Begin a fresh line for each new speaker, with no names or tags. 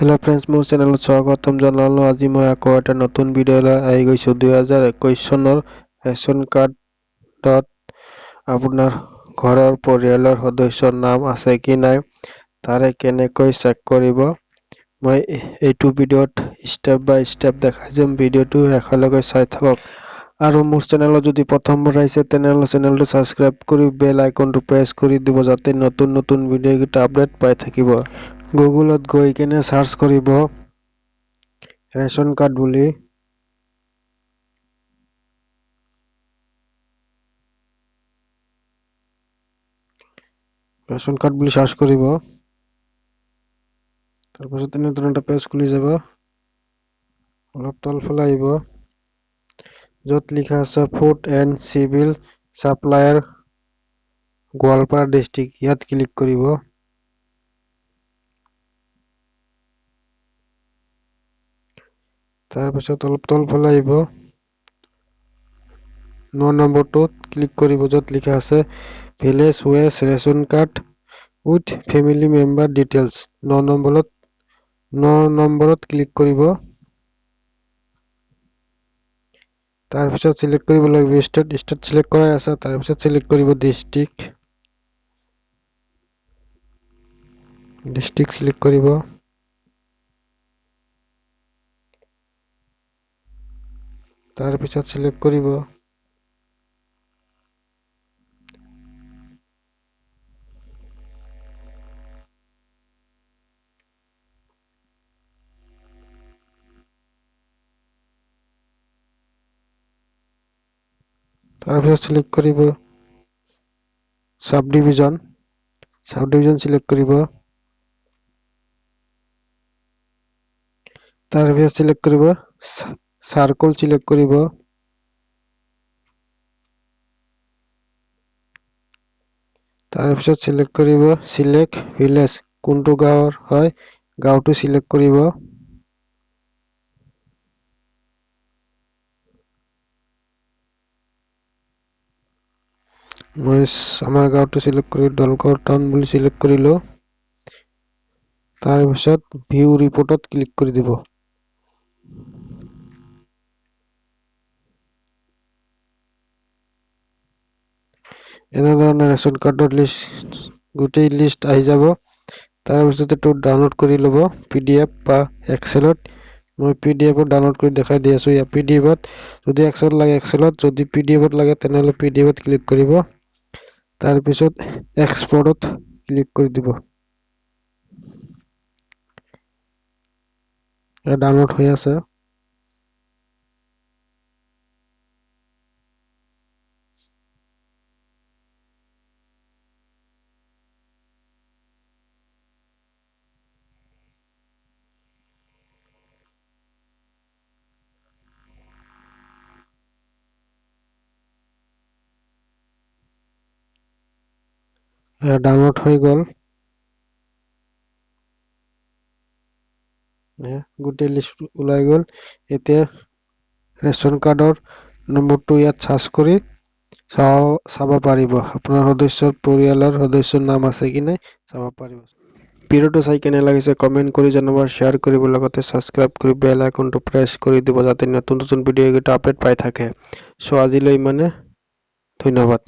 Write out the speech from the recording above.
Hello' friends, মোৰ চেনেলত স্বাগতম জনালোঁ। আজি মই আকৌ এটা নতুন ভিডিঅ' লৈ আহি গৈছোঁ। 2021 চনৰ ৰেচন কাৰ্ডত আপোনাৰ ঘৰৰ পৰিয়ালৰ সদস্যৰ নাম আছে কি নাই তাৰে কেনেকৈ চেক কৰিব, মই এইটো ভিডিঅ'ত ষ্টেপ বাই ষ্টেপ দেখাই যাম। ভিডিঅ'টো শেষলৈকে চাই থাকক। আৰু মোৰ চেনেলত যদি প্ৰথমবাৰ আহিছে তেনেহ'লে চেনেলটো ছাবস্ক্ৰাইব কৰি বেল আইকনটো প্ৰেছ কৰি দিব, যাতে নতুন নতুন ভিডিঅ'কেইটা আপডেট পাই থাকিব। গুগলত গৈ কেনে চাৰ্চ কৰিব ৰেচন কাৰ্ড বুলি। ৰেচন কাৰ্ড বুলি চাৰ্চ কৰিব। তাৰপাছত এনেধৰণৰ এটা পেজ খুলি যাব। অলপ তলফালে আহিব, য'ত লিখা আছে food and civil supplier Goalpara district, ইয়াত ক্লিক কৰিব। তাৰপিছত অলপ তলফালে আহিব, 9 নম্বৰটোত ক্লিক কৰিব, য'ত লিখা আছে village wise ration card with family member details. 9 নম্বৰত ক্লিক কৰিব। তাৰপিছত চিলেক্ট কৰিব লাগিব ষ্টেট, ষ্টেট চিলেক্ট কৰাই আছে। তাৰপিছত চিলেক্ট কৰিব ডিষ্ট্ৰিক্ট, ডিষ্ট্ৰিক্ট চিলেক্ট কৰিব। তাৰপিছত চিলেক্ট কৰিব তাৰপিছত চিলেক্ট কৰিব sub division, sub division select কৰিব। তাৰপিছত চিলেক্ট কৰিব চাৰ্কল চিলেক্ট কৰিব। তাৰপিছত চিলেক্ট কৰিব চিলেক্ট ভিলেজ, কোনটো গাঁৱৰ হয় গাঁৱটো চিলেক্ট কৰিব। মই আমাৰ গাঁৱটো চিলেক্ট কৰি দলগাঁও টাউন বুলি চিলেক্ট কৰিলোঁ। তাৰপিছত ভিউ ৰিপৰ্টত ক্লিক কৰি দিব। এনেধৰণে ৰেচন কাৰ্ডৰ লিষ্ট, গোটেই লিষ্ট আহি যাব। তাৰপিছত এইটো ডাউনলোড কৰি ল'ব পি ডি এফ বা এক্সেলত। মই পি ডি এফত ডাউনলোড কৰি দেখাই দি আছোঁ। ইয়াত পি ডি এফত যদি এক্সেলত লাগে এক্সেলত, যদি পি ডি এফত লাগে তেনেহ'লে পি ডি এফত ক্লিক কৰিব। তাৰপিছত এক্সপৰ্টত ক্লিক কৰি দিব। ডাউনলোড হৈ আছে। ডাউনলোড হৈ গ'ল, গোটেই লিষ্ট ওলাই গ'ল। এতিয়া ৰেচন কাৰ্ডৰ নম্বৰটো ইয়াত চাৰ্চ কৰি চাব পাৰিব, আপোনাৰ সদস্যৰ পৰিয়ালৰ সদস্যৰ নাম আছে কি নাই চাব পাৰিব। ভিডিঅ'টো চাই কেনে লাগিছে কমেণ্ট কৰি জনাব, শ্বেয়াৰ কৰিব, লগতে ছাবস্ক্ৰাইব কৰি বেল আইকনটো প্ৰেছ কৰি দিব, যাতে নতুন নতুন ভিডিঅ'কেইটা আপডেট পাই থাকে। চ' আজিলৈ ইমানে, ধন্যবাদ।